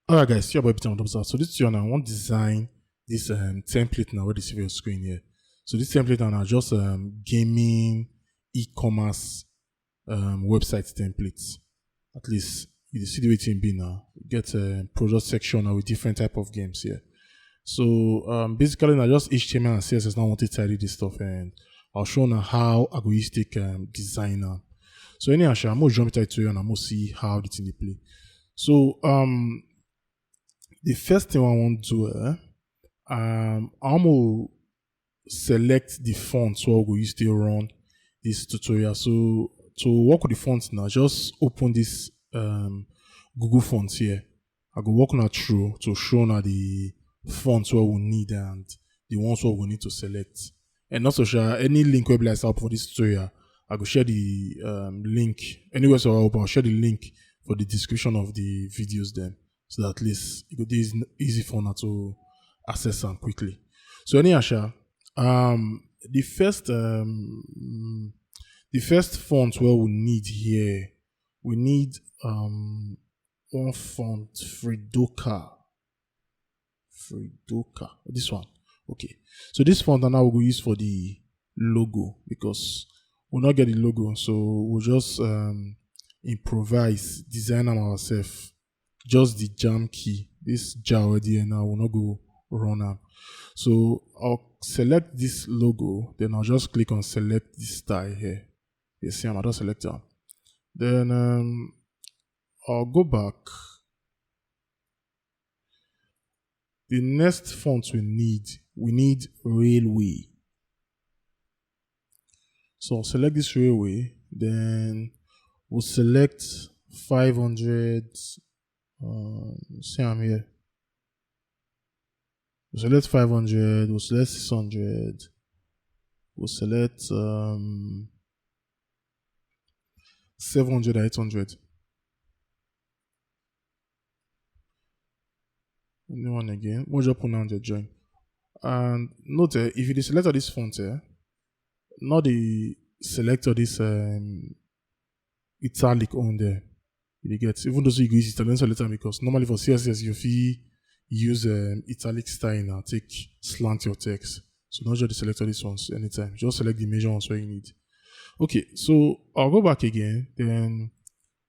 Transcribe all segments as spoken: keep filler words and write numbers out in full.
All right, guys, your boy Peter Thompson. So this year now, I want design this um, template now. What you see for your screen here? So this template now, now just um, gaming e-commerce um, website templates. At least you see the way it be now. You get a product section now with different type of games here. So um, basically, now just H T M L and C S S now want to tidy this stuff, and I'll show now how I go use take um, design now. So anyhow, sha, I'm gonna jump into it and I'm gonna see how the thing they play. So um, the first thing I want to do, uh, um, I'm gonna select the font so I go use to run this tutorial. So to work with the font now, just open this um, Google font here. I go work now through to show now the fonts what we need and the ones what we need to select. And also share any link where I up for this tutorial. I go share the um, link anywhere so I open. I'll share the link for the description of the videos then, so that at least it go be easy, easy for now to access them quickly. So anyhow, sha, um, the first um, the first font where we need here, we need um one font, Fridoka. Fridoka. This one. Okay. So this font now we go use for the logo because we'll not get the logo. So we'll just um improvise, design them ourselves. Just the jam key. This jar already here now will not go run am. So I'll select this logo, then I'll just click on select this style here. You see, I'm just select am. Then um I'll go back. The next font we need, we need railway. So I'll select this railway, then we'll select five hundred. Um, see, I'm here. We'll select five hundred, we'll select six hundred, we'll select um, seven hundred and eight hundred. Anyone again? What just put down the join? And note, eh, if you select all this font, eh, not the select all this um, italic on there. You get, even though you go use Italian letter because normally for C S S you feel use um, italic style now take slant your text. So not just select all these ones anytime. Just select the major ones where you need. Okay, so I'll go back again. Then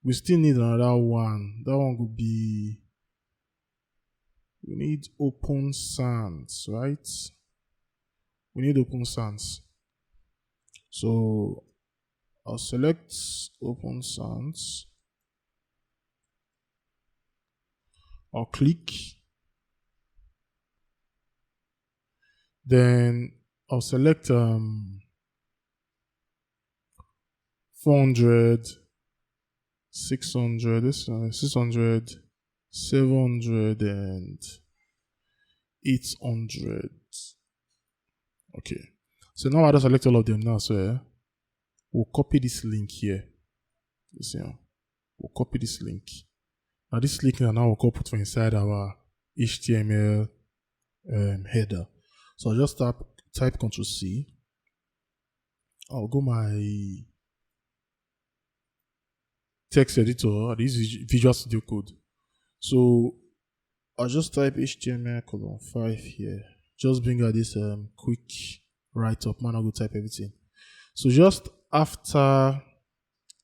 we still need another one. That one could be we need open sans, right? We need open sans. So I'll select open sans. I'll click. Then I'll select um, four hundred, six hundred, this uh, six hundred, seven hundred, and eight hundred. Okay. So now I just select all of them now. So yeah, we'll copy this link here. You see, yeah? We'll copy this link. Now this link now, now we'll copy it for inside our H T M L um, header. So I'll just type type Control C. I'll go my text editor. I use Visual Studio Code. So I'll just type H T M L colon five here. Just bring out this um, quick write up. Man, I'll go type everything. So just after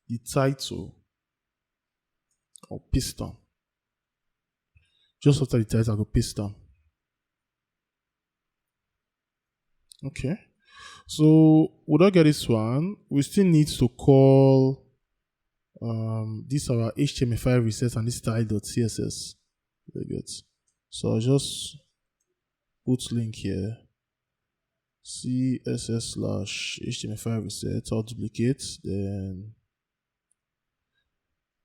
the title or piston, just after the title, I'll go piston. Okay. So we don't get this one. We still need to call um, this our H T M L five reset and this style.css. Very good. So I'll just put link here. C S S slash H T M L five reset. I'll duplicate, then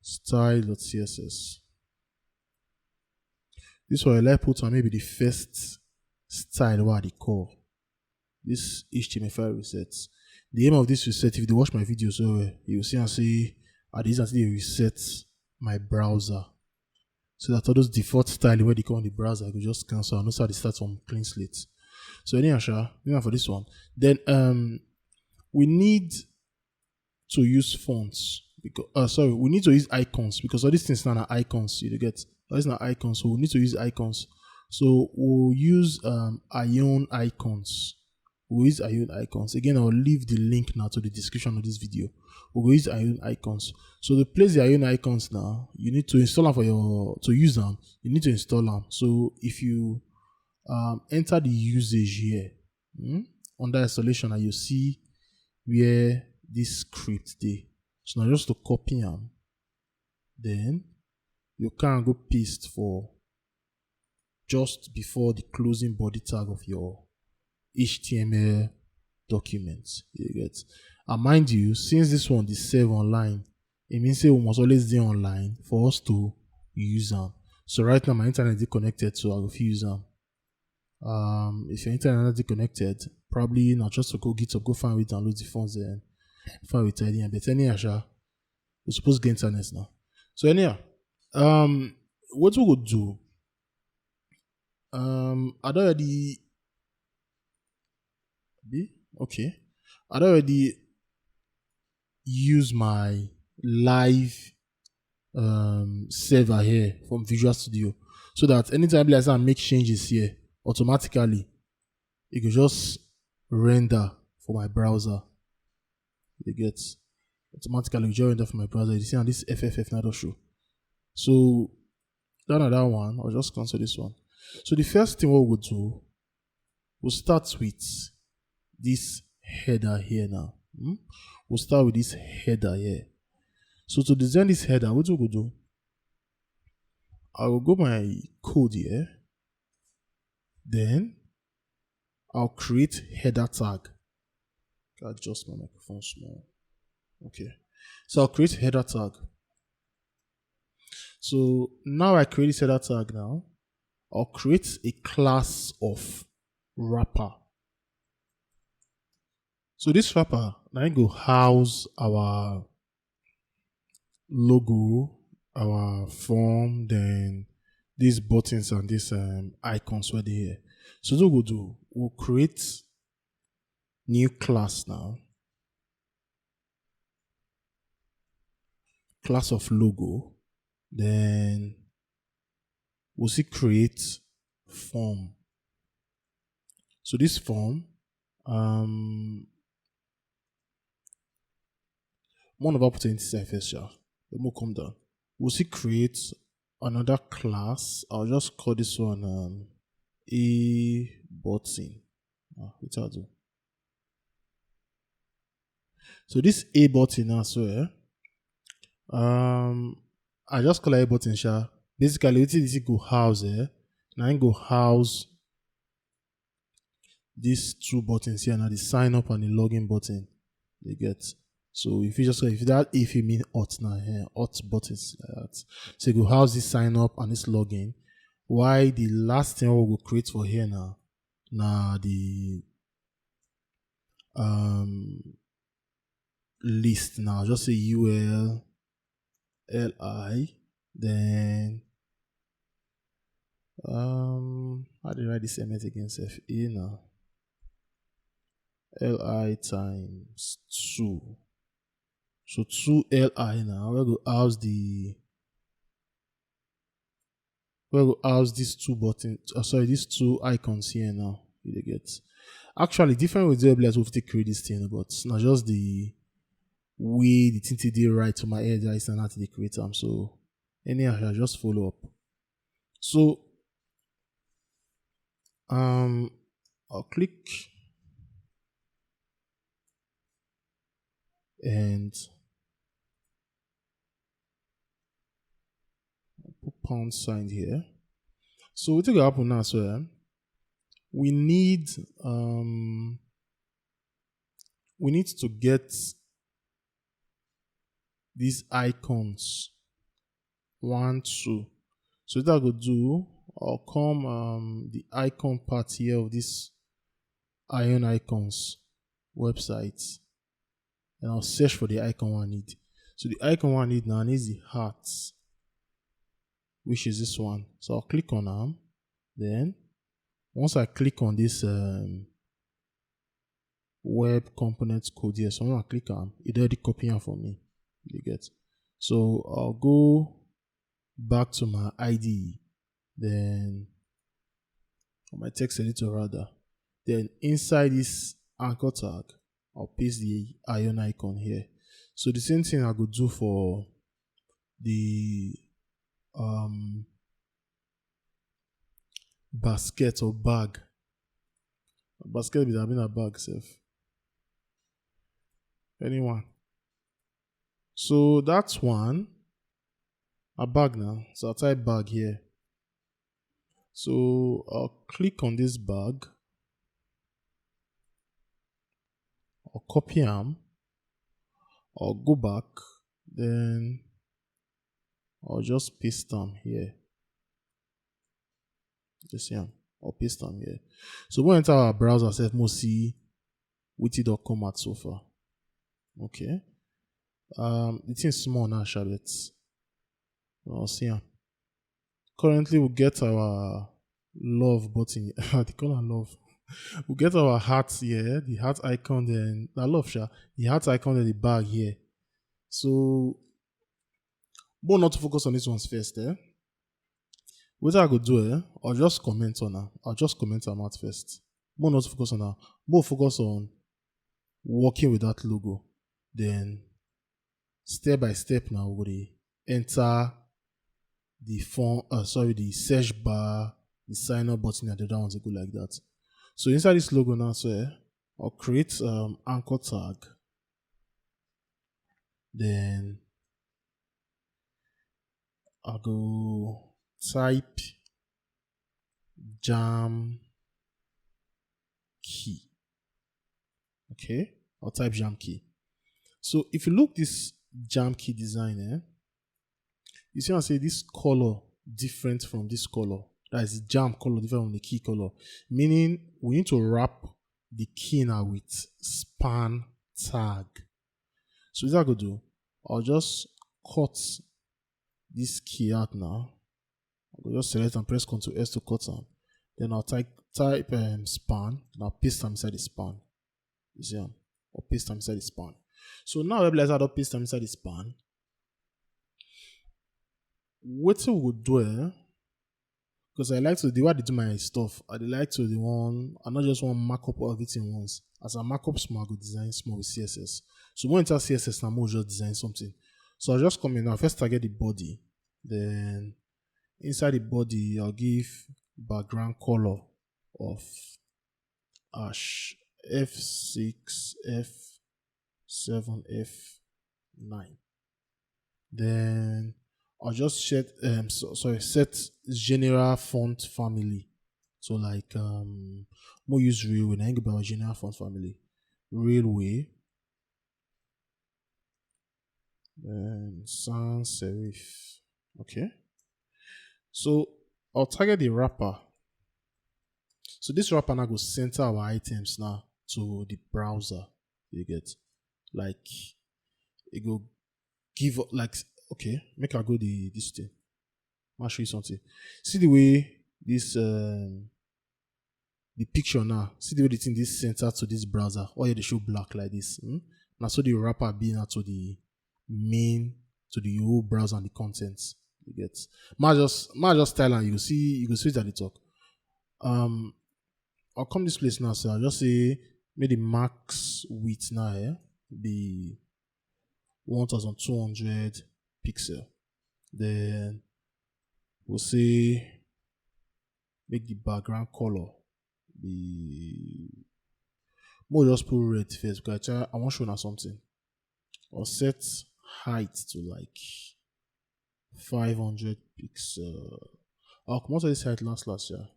style.css. This one I like put on maybe the first style what they call this H T M L five reset. The aim of this reset, if you watch my videos, so uh, you see and see at least until they reset my browser, so that all those default style where they come on the browser, I could just cancel. I know how they start from clean slate. So anyhow, sha, anyhow for this one, then um, we need to use fonts because uh, sorry, we need to use icons because all these things now are icons. You get These na icons, so we need to use icons. So we'll use um, Ion icons. We'll use Ion icons. Again, I'll leave the link now to the description of this video. We'll use Ion icons. So to place the Ion icons now, you need to install them for your to use them. You need to install them. So if you um, enter the usage here hmm, under installation, and you see where this script dey. So now just to copy them, then you can go paste for just before the closing body tag of your H T M L document. You get, and mind you, since this one is save online, it means say we must always be online for us to use them. So right now my internet is connected, so I will use them. Um, if your internet is not connected, probably not just to go GitHub, go find we download the fonts and find we tidy. But anyhow, sha, we suppose get internet now. So anyhow, um, what we go do? Um, I don't already be okay. I don't already use my live um server here from Visual Studio, so that anytime like I make changes here, automatically it go just render for my browser. You get, automatically it just render for my browser. You see, and this F F F now show. So that another one, I'll just cancel this one. So the first thing what we'll do, we'll start with this header here now. Hmm? We'll start with this header here. So to design this header, what we go do? I will go my code here. Then I'll create header tag. I'll adjust my microphone small. Okay. So I'll create header tag. So now I create this header tag now. I'll create a class of wrapper. So this wrapper now go house our logo, our form, then these buttons and these um, icons where they here. So what we'll do, we'll create new class now. Class of logo, then we'll see create form. So this form, um, one of our opportunity surface, sha. Let me come down. We'll see create another class. I'll just call this one um, a button. Ah, which I'll do. So this a button now, so eh, um, I just call it a button, sha. Basically, what this go house, eh? Now it go house these two buttons here now, the sign up and the login button. You get, so if you just if that if you mean hot now here, hot buttons like that. So you go house this sign up and this login. Why the last thing we go create for here now? Now the um list now. Just say U L L I, then um how do you write this M S again? F A now. L I times two. So two L I now. We go house the we go house these two buttons. Oh, sorry, these two icons here now. You dey get, actually different ways wey be like we fit create this thing, but na just the way the thing take dey right to my head, I stand out to create am. So anyhow, I just follow up. So um I'll click and put pound sign here. So what will happen now? So um, we need um we need to get these icons one, two. So what I go do, I'll come um the icon part here of this Ion Icons website, and I'll search for the icon I need. So the icon I need now is the heart, which is this one. So I'll click on them. Then once I click on this um, web component code here, so when I click on it, already copy am for me. You get, so I'll go back to my I D E, then, or my text editor rather. Then inside this anchor tag, I'll paste the ion icon here. So the same thing I go do for the um basket or bag. Basket be that been a bag self. Anyone. So that's one. A bag now. So I'll type bag here. So I'll click on this bag. I'll copy them. I'll go back. Then I'll just paste them here. You see them? I'll paste them here. So we enter our browser self, we'll see what it don't come out so far. Okay. Um, the thing's small now, Shabet. I'll see them. Currently, we get our love button. They call it love. We get our heart here, the heart icon, then I love Sha. The heart icon, then the bag here. So, but not to focus on these ones first, eh? What I go do, eh? I'll just comment on her. I'll just comment on that first. More not focus on her. More focus on working with that logo. Then step by step now, we go dey enter the font, uh, sorry, the search bar, the sign up button, and the other ones that go like that. So inside this logo now, so eh, I'll create um, anchor tag. Then I'll go type jam key. Okay, I'll type jam key. So if you look this jam key design, eh, you see I say this color different from this color. That is the jam color different from the key color. Meaning we need to wrap the key now with span tag. So what I go do? I'll just cut this key out now. I'll just select and press Ctrl S to cut them. Then I'll type type um, span. Then I'll paste them inside the span. You see them? I'll paste them inside the span. So now I realize I don't paste them inside the span. What we go do? Eh? Because I like to the way I do my stuff. I dey like to the one. I not just want mark up everything once. As I mark up small, I go design small with C S S. So when enter C S S, now I just design something. So I'll just come in now. First, I get the body. Then inside the body, I'll give background color of ash F six, F seven, F nine. Then I'll just set um so, sorry, set general font family. So like um more use railway, I think about general font family. Railway, then sans serif. Okay. So I'll target the wrapper. So this wrapper now go center our items now to the browser. You get like it go give up like okay, make I go the this thing. I'll show you something. See the way this um the picture now. See the way the thing this center to this browser. All you show black like this. Hmm? Now so the wrapper be now to the main to the whole browser and the contents. You get my just my just style and you see you go see that they talk. Um I'll come this place now, so I'll just say make the max width now eh, be one thousand two hundred pixel. Then we'll say make the background color be more just put red first because I, try, I want show now something. Or set height to like five hundred pixel. I'll come out of this height last last year.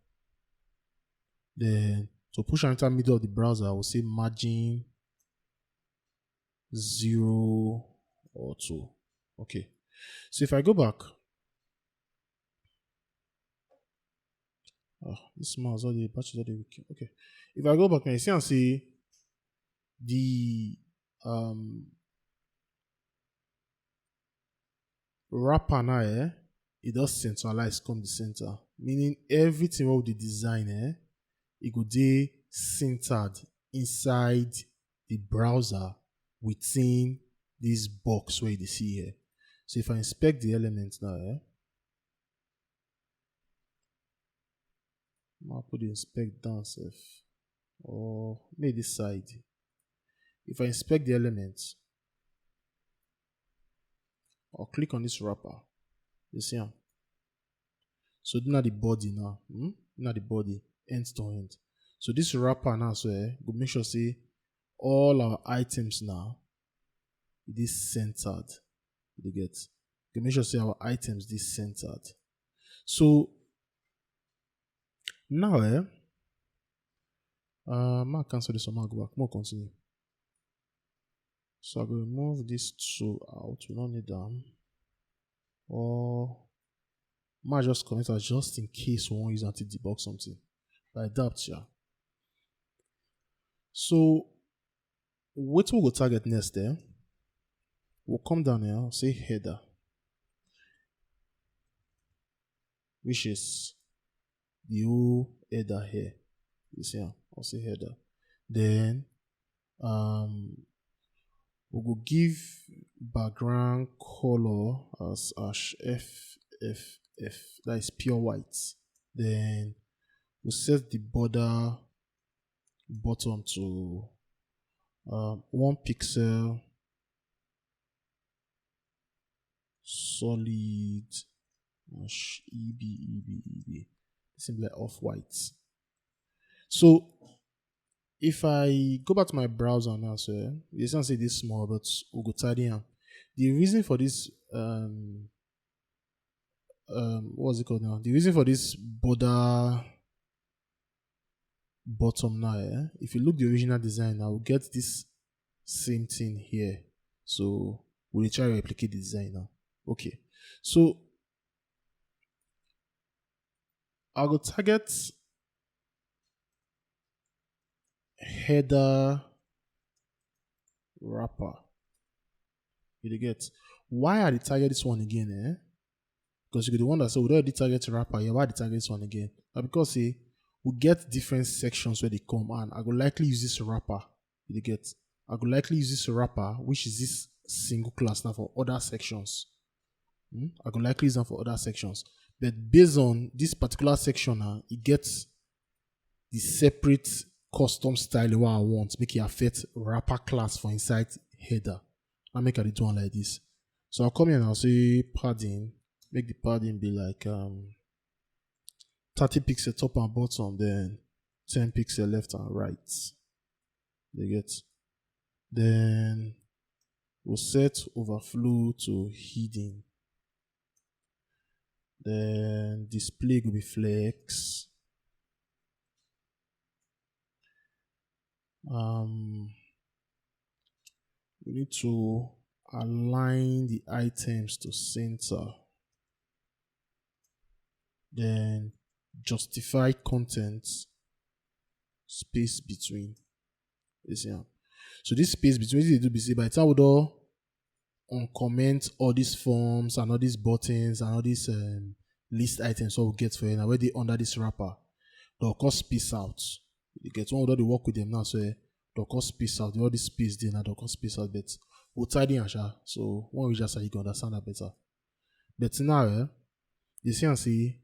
Then to push enter middle of the browser, I will say margin zero or two. Okay. So if I go back, oh, this mouse all the battery all the weak. Okay. If I go back now, you see and see the um wrapper now, eh, it does centralize come the center. Meaning everything of the design, eh, it go be centered inside the browser within this box where you see here. So if I inspect the element now, eh, I'll put the inspect down safe. Or make this side. If I inspect the element, I'll click on this wrapper. You see am? So now the body now. Hmm? Now the body, end to end. So this wrapper now, so eh, go make sure say all our items now, this centered. You get? Go make sure say our items this centered. So now, eh, uh, ma cancel this one, ma go back, more continue. So I go remove these two out. We don't need them. Or ma just connect am just in case we wan use am take debug something. Like that, yeah. So wetin we go target next, eh? We'll come down here, say header, which is the whole header here. You see am? I'll say header. Then um we go give background color as ash F F F, that is pure white. Then we set the border bottom to um, one pixel, solid ash E B E B E B. This is like off white. So if I go back to my browser now, so eh, you can see this small, but we go tidy am. The reason for this um um what's it called now? The reason for this border bottom now, eh? If you look the original design now, we get this same thing here. So we will try to replicate the design now. Okay. So I go target header wrapper. You dey get? Why I dey target this one again, eh? Because you go dey wonder say we don already target wrapper. Yeah, why I dey target this one again? Na because say we get different sections where they come, and I go likely use this wrapper. You dey get? I go likely use this wrapper, which is this single class now, for other sections. Hmm? I go likely use them for other sections. But based on this particular section now, it gets the separate custom style wey I want make e affect wrapper class for inside header. I make I dey do am like this. So I'll come here and I'll say padding, make the padding be like um thirty pixel top and bottom, then ten pixel left and right. You get? Then we'll set overflow to hidden. Then display go be flex. Um, we need to align the items to center. Then justify content space between. You see am? So this space between, wetin e dey do be say by the time we don uncomment all these forms and all these buttons and all these um, list items wey we get for here now, wey dey under this wrapper, they'll come space out. You get? When we don dey work with them now, so eh, they'll come space out. All this space dey now, they'll come space out. But we'll tidy am sha. So when we just say you go understand that better. But now, eh, you see and see,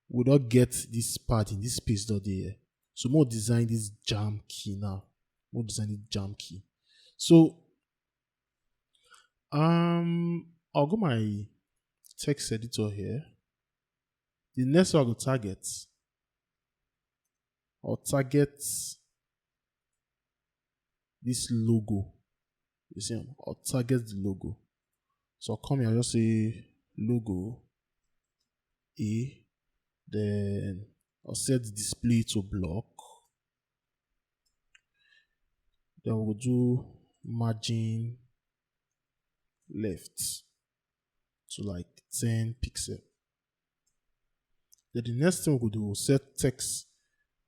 we don get this padding, this space don dey here. So make we design this jam key now. Make we design this jam key. So um I'll go my text editor here. The next one I go target, I'll target this logo. You see am? I'll target the logo. So I'll come here, I'll just say logo A, then I'll set the display to block. Then we'll do margin left to like ten pixel. Then the next thing we go do, we'll set text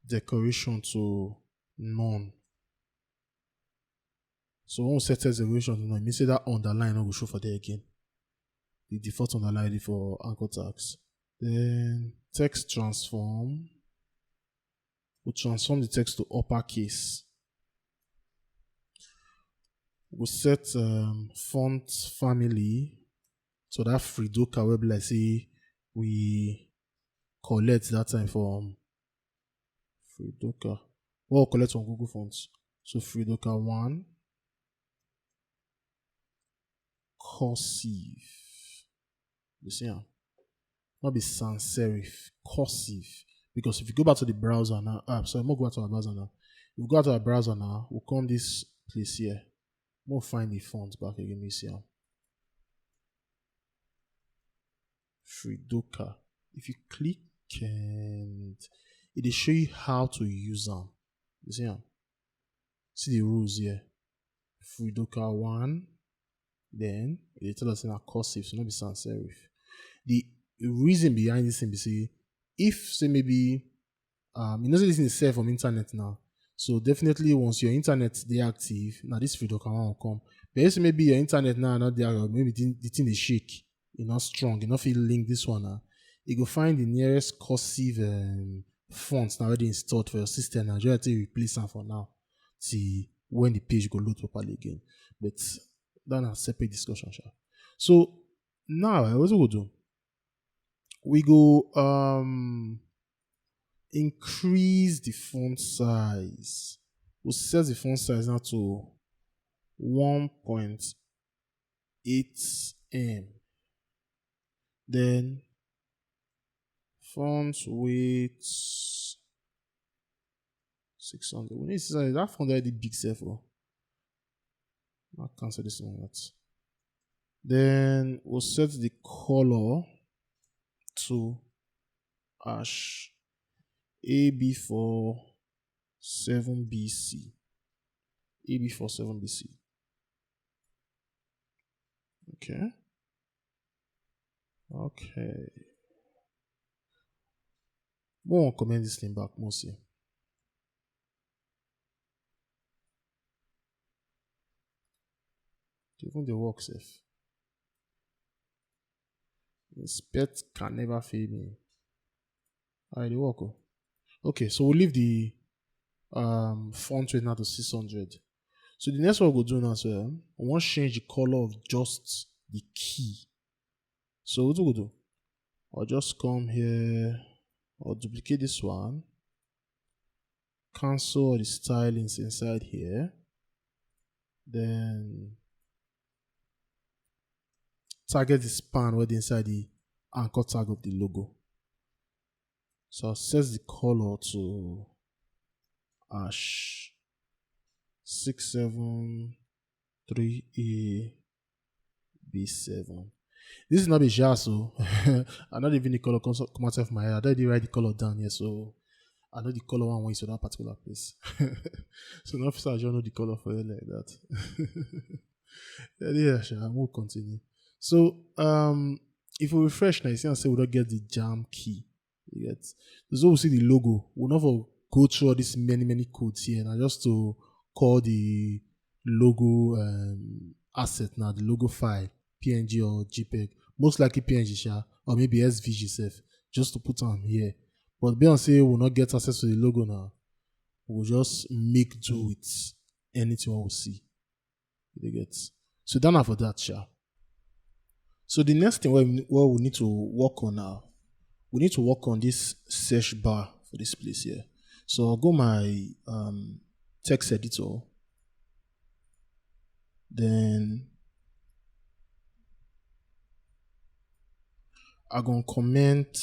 decoration to none. So when we set text decoration to none, it means say that underline no go show for there again. The default underline dey for anchor tags. Then text transform. We transform the text to uppercase. We set um, font family, so that Fridoka wey be like say we collect that time for um, Freedoka. What we collect from Google Fonts? So Freedoka one, cursive. You see am? Not be sans serif, cursive. Because if you go back to the browser now, ah, sorry, I'm gonna go back to our browser now. If you go out to our browser now, we'll come this place here. We'll find the font back again. You see am? Freedoka. If you click and it will show you how to use them. You see am? See the rules here. Freedoka one, then it tell us in a cursive, so not be sans serif. The reason behind this thing be say, if say maybe um you know say this thing is serve from internet now. So definitely once your internet dey active, now this Freedoka one will come. But if say maybe your internet now not there, maybe the, the thing is shake, e not strong, e not feel link this one now. You go find the nearest cursive um, font now already installed for your system now. Just take replace am for now. See when the page go load properly again. But that na separate discussion, sha. So now, eh, what we go do? We go um increase the font size. We'll set the font size now to one point eight M. Then font weight six hundred. We need to say that font already big self. Oh. I'll cancel this one out. Then we'll set the color to ash A B four seven B C. A B four seven B C. Okay. Okay. Won't comment this thing back, mostly. Even the work safe. Inspect can never fail me. I dey work. Oh. Okay, so we'll leave the um font weight now to six hundred. So the next one we'll do now, so um, I want to change the color of just the key. So what do we do? I'll just come here. I'll duplicate this one. Cancel all the stylings inside here. Then target the span where the inside the anchor tag of the logo. So I'll set the color to ash six seven three A B seven. This is not be sha, so I not even the color come, come out of my head. I don't even write the color down here, so I know the color one went to that particular place. So now, officer, I don't know the color for you like that. Yeah, yeah, sure. I won't continue. So, um, if we refresh now, you see, I say we don't get the jam key. You get, so we see the logo. We'll not for go through all these many many codes here now, just to call the logo um, asset now, the logo file, P N G or JPEG. Most likely P N G, sha, or maybe S V G self, just to put on here. But be on say we'll not get access to the logo now. We'll just make do with anything we see. You get? So done for that, sha. So the next thing we, we need to work on now, we need to work on this search bar for this place here. So I'll go my um, text editor. Then I gonna comment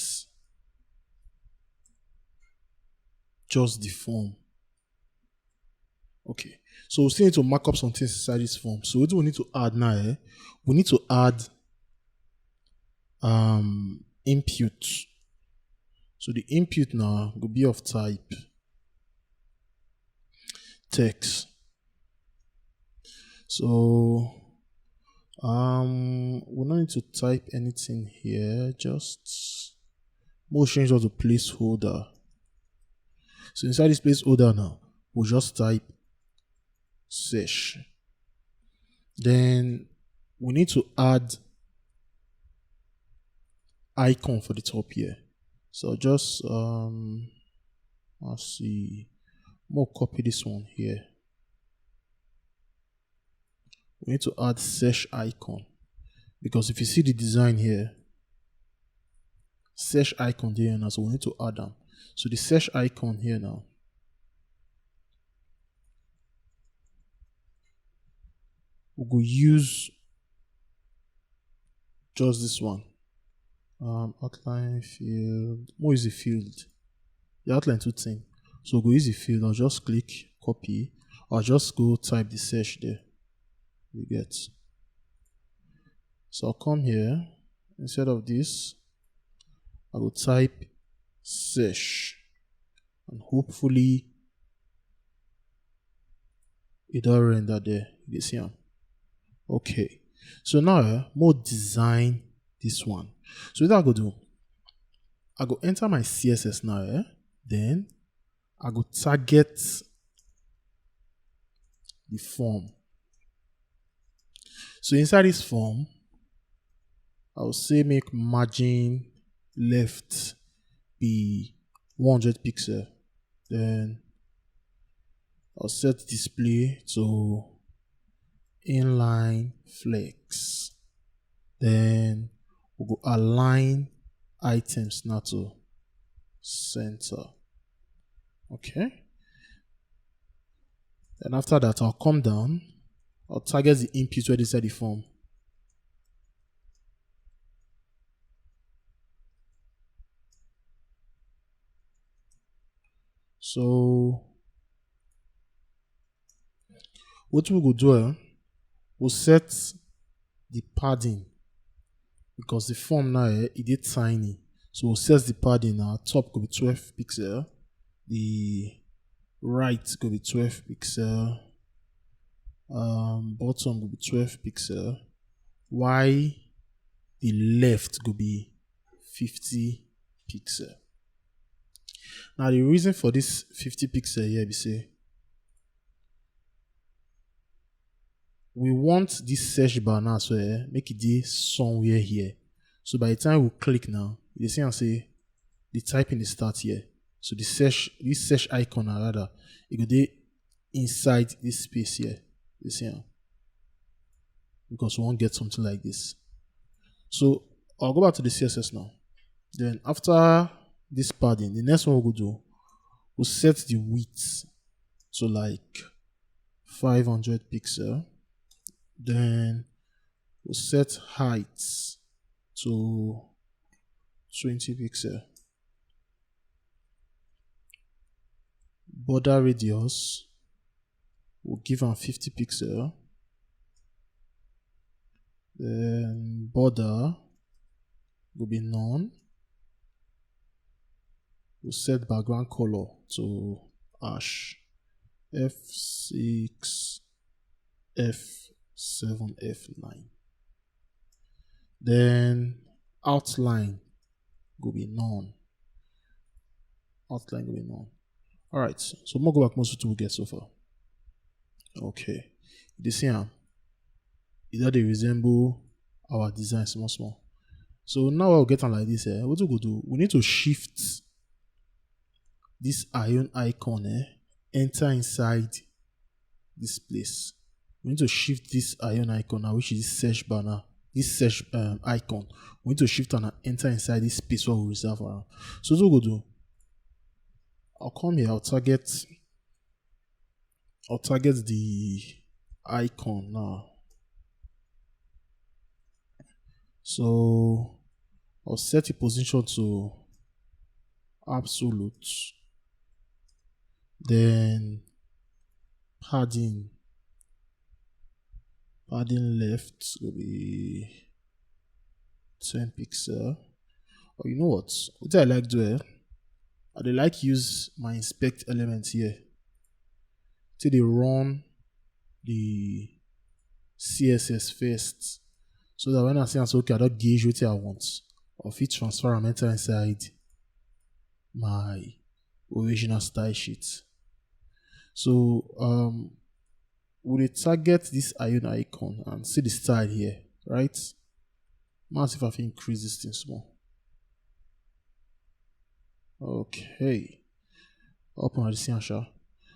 just the form. Okay. So we still need to mark up some things inside this form. So what do we need to add now? Eh? We need to add um input. So the input now will be of type text. So um we don't need to type anything here. Just we'll change all the placeholder. So inside this placeholder now, we'll just type search. Then we need to add icon for the top here. So just um let's see. More copy this one here. We need to add search icon, because if you see the design here, search icon there now, so we need to add them. So the search icon here now, we go use just this one. Um, outline field, more easy field. The outline too thin. So we go easy field. I'll just click copy. I'll just go type the search there. You get. So I'll come here. Instead of this, I will type search, and hopefully it don't render there. You see am? Okay. So now, eh, more design this one. So what I go do? I go enter my C S S now. Eh? Then I go target the form. So inside this form, I will say make margin left be one hundred pixel. Then I'll set display to inline flex. Then we go align items now to center. Okay. Then after that, I'll come down. I'll target the input where they set the form. So what we go do, eh? We'll set the padding, because the form now, eh, it is tiny. So we'll set the padding now. Top could be twelve pixel, the right could be twelve pixel, um, bottom could be twelve pixel. Why the left could be fifty pixel? Now the reason for this fifty pixel here be say we want this search bar now, so, eh, make it be somewhere here. So by the time we click now, you see and say the typing is start here. So the search, this search icon, or rather, it go dey inside this space here. You see am? Because we wan get something like this. So I'll go back to the C S S now. Then after this padding, the next one we go do, we'll set the width to like five hundred pixel. Then we'll set height to twenty pixel. Border radius, we'll give am fifty pixel. Then border will be none. We'll set background color to ash, F six, F seven, F nine. Then outline will be none. Outline will be none. All right, so we'll go back most of the we get so far. Okay, you see am? It don dey resemble our design small small. So now I'll get am like this. Eh? What we go do? We need to shift this iron icon. Eh? Enter inside this place. We need to shift this iron icon now, which is this search bar now. This search, um, icon. We need to shift and enter inside this space where we reserve around. So what we go do? I'll come here. I'll target I'll target the icon now. So I'll set the position to absolute. Then padding. Padding left will be ten pixel. Or you know what? What I like do, eh? I dey like use my inspect element here. Till they run the C S S first. So that when I say, I say, okay, I don't gauge what I want. Or fit transfer and enter inside my original style sheet. So um we dey target this iron icon and see the style here, right? Let's see if I can increase this thing small. Okay. Open at the same sha.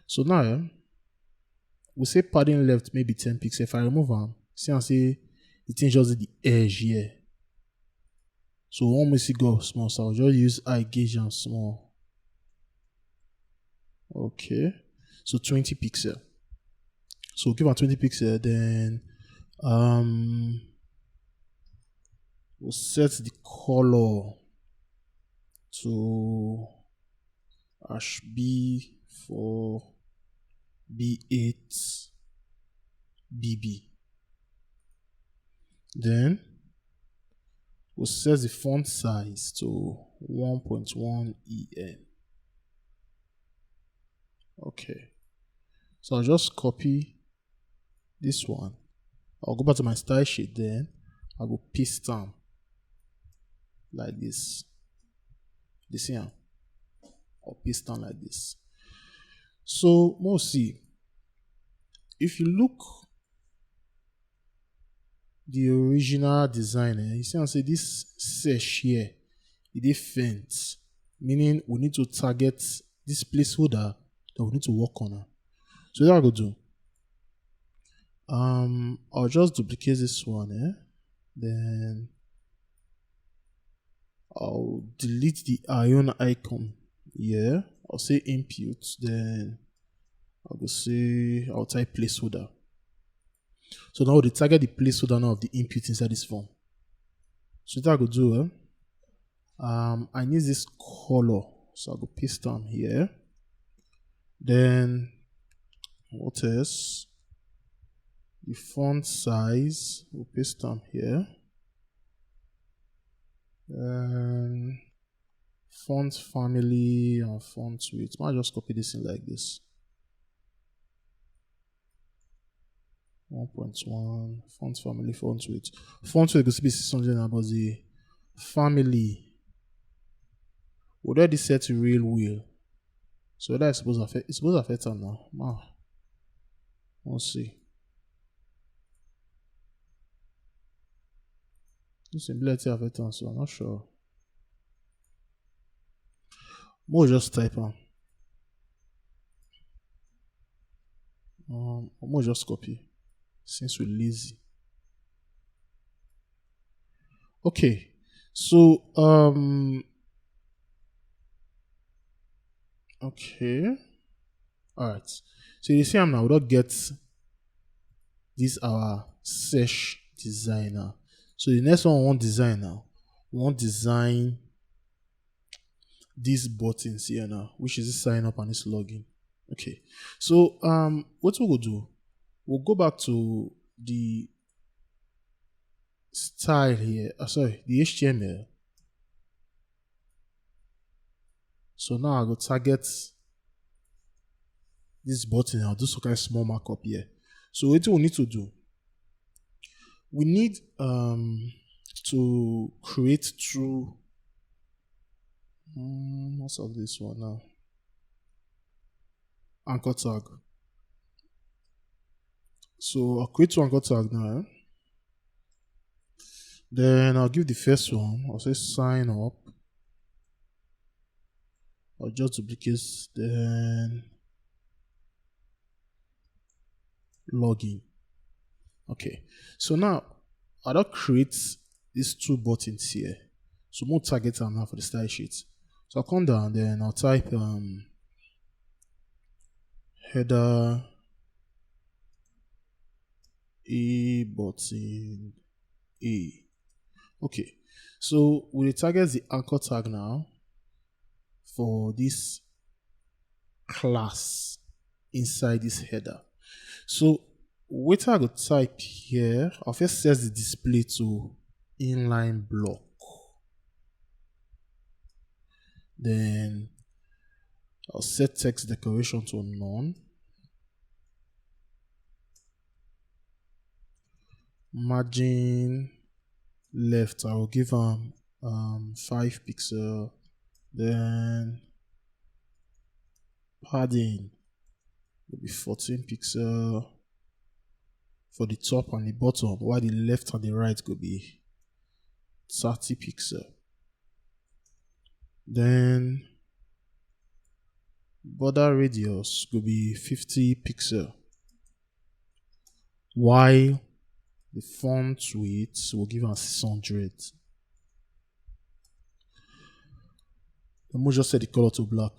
So now, eh, we say padding left maybe ten pixels. If I remove am, see and say the thing just the edge here. So we wan make e go up small, so I'll just use eye gauge am small. Okay, so twenty pixel. So give am twenty pixel, then um we'll set the color to H B four B eight B B. Then we'll set the font size to one point one E N. Okay, so I'll just copy this one. I'll go back to my style sheet, then I go paste am like this. You see am? I'll paste am like this. So, mo see, if you look the original design, eh, you see am say this sesh here, e dey faint, meaning we need to target this placeholder that we need to work on am. So wetin I go do, um, I'll just duplicate this one, eh? Then I'll delete the ion icon here. I'll say input, then I'll go say, I'll type placeholder. So now we target the placeholder now of the input inside this form. So wetin I go do, eh? Um, I need this color, so I go paste am here. Then what else? The font size, we'll paste am here. And font family and font weight. I'll just copy this in like this. One point one, font family, font weight. Font weight go still be six hundred na, but the family, we already set to real wheel. So that is supposed to affect, it's supposed to affect am now. Ma, let's see. This ability affect am, so I'm not sure. Mo just type am. Um, mo just copy since we lazy. Okay, so um, okay, all right. So you see, I'm now we don't get this our sesh designer. So the next one we want design now. We want design these buttons here now, which is this sign up and this login. Okay, so um, what we go do? We'll go back to the style here. Uh, sorry, the H T M L. So now I go target this button. I'll do some kind of small markup here. So what we need to do? We need um to create two. Um, what's of this one now? Anchor tag. So I'll create two anchor tag now. Eh? Then I'll give the first one, I'll say sign up. I'll just duplicate, then login. Okay, so now I don't create these two buttons here. So more target am now for the style sheet. So I'll come down, then I'll type um header A button A. Okay, so we target the anchor tag now for this class inside this header. So what I go type here, I'll first set the display to inline block. Then I'll set text decoration to none. Margin left, I will give am um five pixel. Then padding will be fourteen pixel for the top and the bottom, while the left and the right go be thirty pixel. Then border radius go be fifty pixel, while the font width will give am six hundred. Then we'll just set the color to black.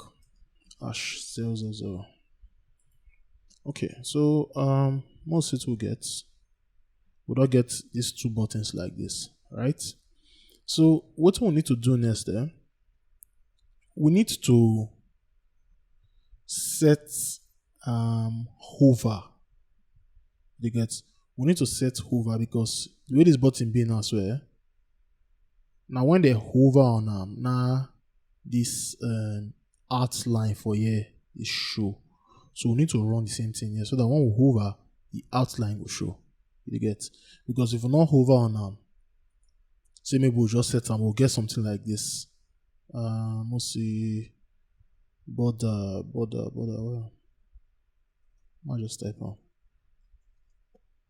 Hash zero zero zero. Okay, so um, most it will get. We don't get these two buttons like this, right? So what we need to do next there, we need to set um hover. You get? We need to set hover because the way this button be now, so eh, now when they hover on am, now this um outline for here is show. So we need to run the same thing here so that when we hover, the outline will show. You get? Because if we not hover on am, say maybe we'll just set am, we'll get something like this. Um, let's see, border, border, border. Well, I'll just type on.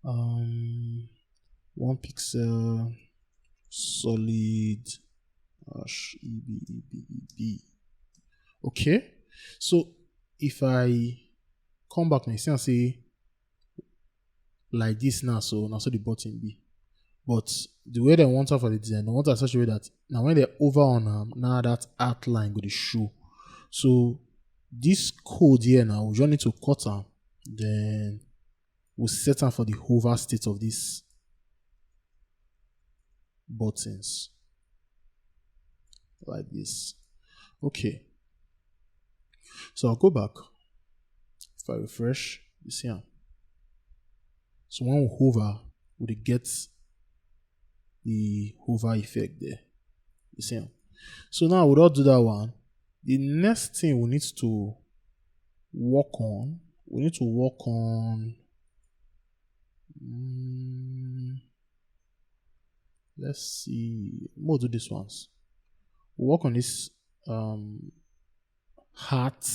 Um, one pixel, solid, hash, E B, E B, E B. Okay, so if I come back now, you see, I say like this now, so now so the button be. But the way they want am for the design, they want am such a way that now when they hover on am, now that outline go dey show. So this code here now, we just need to cut am, then we'll set am for the hover state of these buttons like this. Okay. So I'll go back. If I refresh, you see am. So when we hover, we dey get the hover effect there. You see am. So now we don do that one. The next thing we need to work on, we need to work on. Mm, let's see. We'll do these ones. We'll work on this um heart,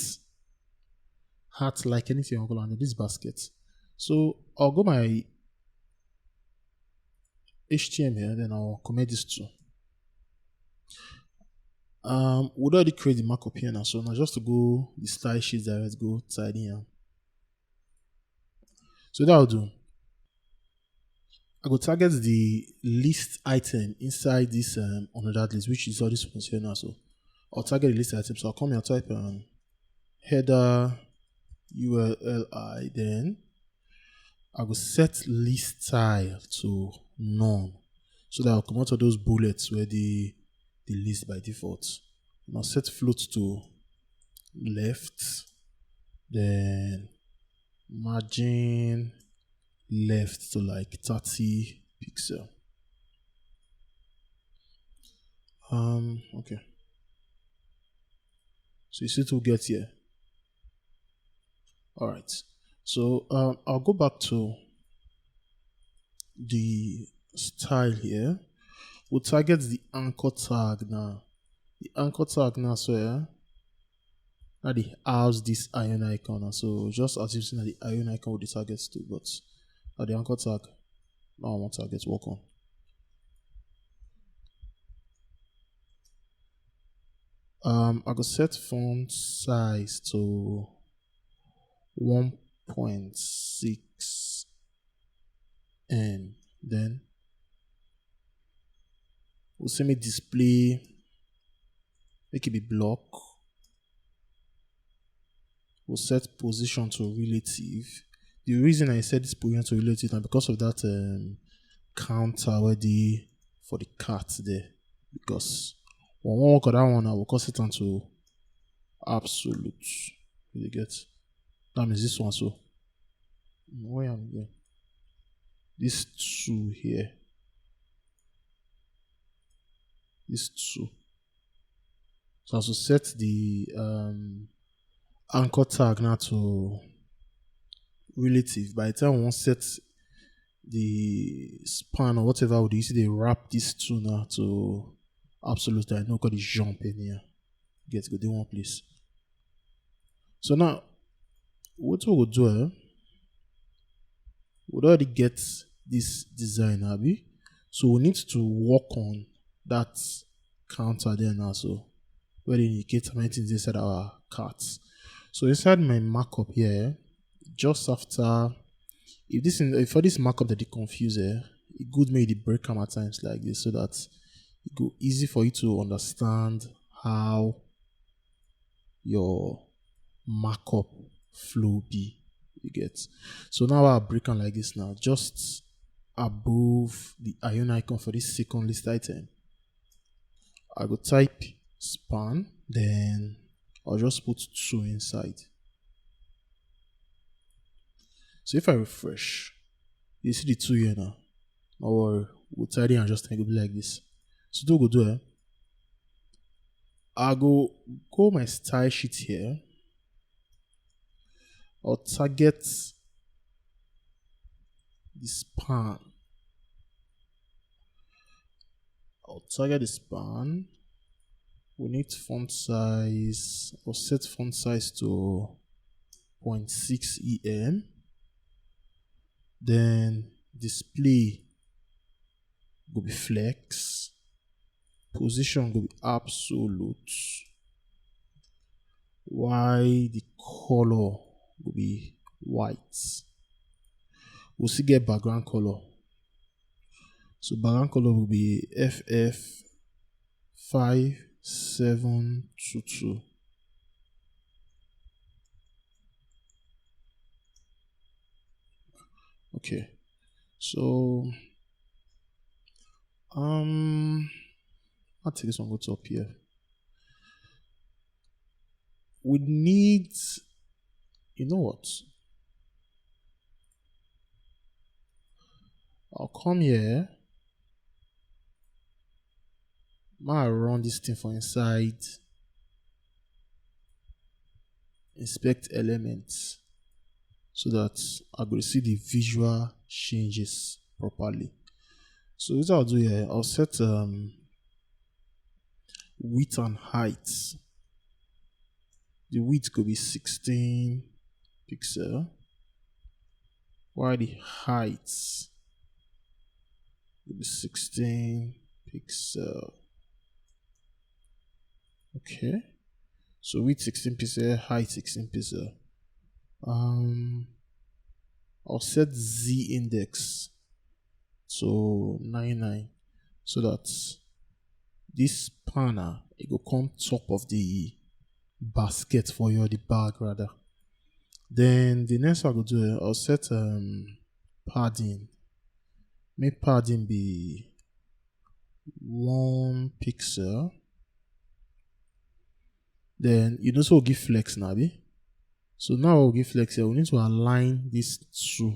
heart like anything you want to call it, this basket. So I'll go my H T M L, then I'll comment this two. Um, we already create the markup here now, so now just to go the style sheet direct, go tidy am. So that I'll do. I go target the list item inside this um another list, which is all these ones here now. So I'll target the list item. So I'll come here, type um header U R L I, then I go set list style to none, so that I'll come out of those bullets where the the list by default. Now set float to left, then margin left to like thirty pixel. Um, okay. So you see to get here. All right. So um, I'll go back to the style here. We'll target the anchor tag now. The anchor tag now, so yeah, now they house this ion icon. And so just as you see now, the ion icon with the target too, but at the anchor tag, now I want target work on. Um, I go set font size to one point six M. Then we'll say me display, make it be block. We'll set position to relative. The reason I set this position to relative now because of that um, counter where the for the cat there, because when we work on that one, I will call it onto absolute. You get? That means this one. So where am I going? This two here. This two. So as we set the um anchor tag now to relative, by the time we want set the span or whatever, we dey use dey wrap these two now to absolute. I know call the jump in here. Get go dey one place. So now, what we go do? Eh? We already get this design, abi? So we need to work on that counter there now. So where they indicate how many things inside our carts. So inside my markup here, just after, if this in, if for this markup that they confuse, eh, it good make the break am at times like this so that it go easy for you to understand how your markup flow be. You get? So now I break am like this now, just above the ion icon for this second list item. I go type span, then I'll just put two inside. So if I refresh, you see the two here now. No worry, we'll tidy and just, it go be like this. So do go do it. I go go my style sheet here. I'll target the span. I'll target the span. We need font size, or set font size to zero point six E M. Then display go be flex. Position go be absolute. Why the color go be white? We'll still get background color. So background color will be F F five seven two two. Okay. So um I'll take this one go top here. We need, you know what? I'll come here. Ma run this thing for inside. Inspect elements so that I go see the visual changes properly. So what I'll do here, I'll set um width and height. The width could be sixteen pixel, while the height could be sixteen pixel. Okay, so width sixteen pixel, height sixteen pixel. Um, I'll set Z index to nine nine so that this spanner, it go come top of the basket for you, the bag rather. Then the next one I go do, eh, I'll set um padding. Make padding be one pixel. Then you know, so we'll give flex now, abi? So now we'll give flex here. We need to align these two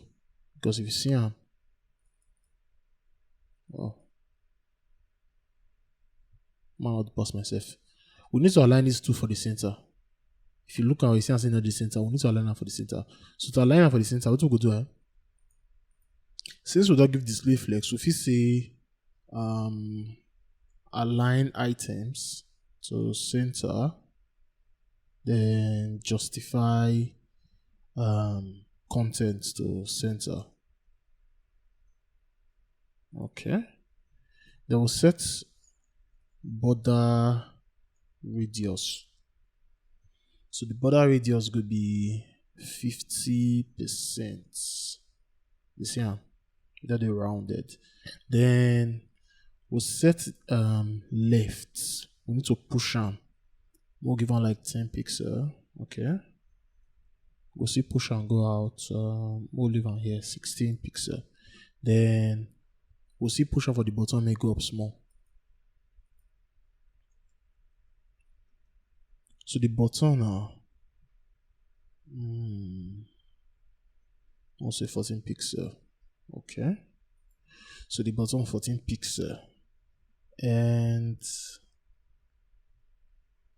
because if you see am, oh, man, I'll pass myself. We need to align these two for the center. If you look at, you see, I'm saying not the center. We need to align am for the center. So to align am for the center, what we go do? Eh? Since we don't give display flex, we fit say um align items to center, then justify um content to center. Okay. Then we'll set border radius. So the border radius could be fifty percent. You see am? That they rounded. Then we'll set um left. We need to push am. We'll give am like ten pixel. Okay. We'll see push and go out. Um, we'll leave am here, sixteen pixel. Then we'll see push am for the bottom, make go up small. So the bottom now, mm, I'll say fourteen pixel. Okay. So the bottom fourteen pixel. And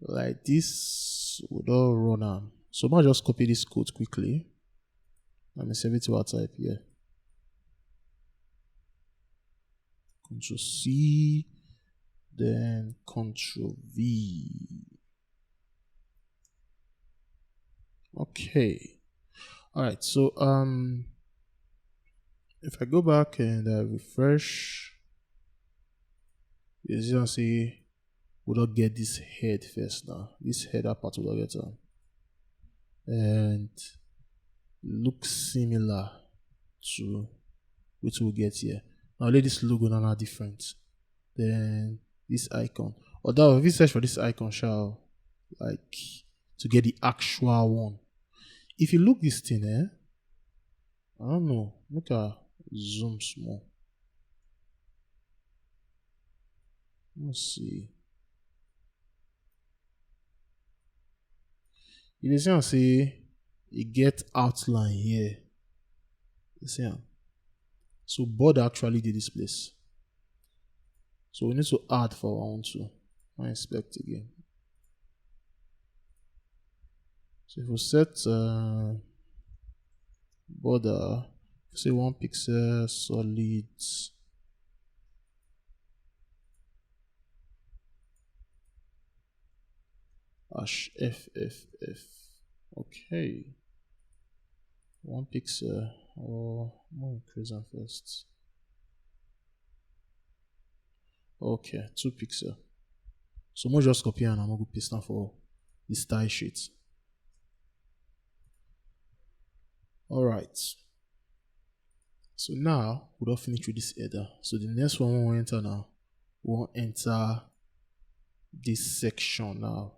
like this, we don't run am. So I'll just copy this code quickly. Let me save it to our type here. Control C, then Control V. Okay. All right. So um, if I go back and I refresh, you see, see, we don't get this head first now. This header part we don't get on, and looks similar to which we'll get here. Now let this logo now are different. Then this icon. Although if you search for this icon, shall like to get the actual one. If you look this thing, eh? I don't know. Make I zoom small. Let's see. You dey see am say e get outline here. You see am? So border actually dey this place. So we need to add for our own too. I inspect again. So if we set uh, border, say one pixel solid hash F F F. Okay. One pixel or more increase am first. Okay, two pixel. So mo just copy and I'm gonna paste am for the style sheet. All right. So now we don finish with this header. So the next one we wan enter now, we wan enter this section now.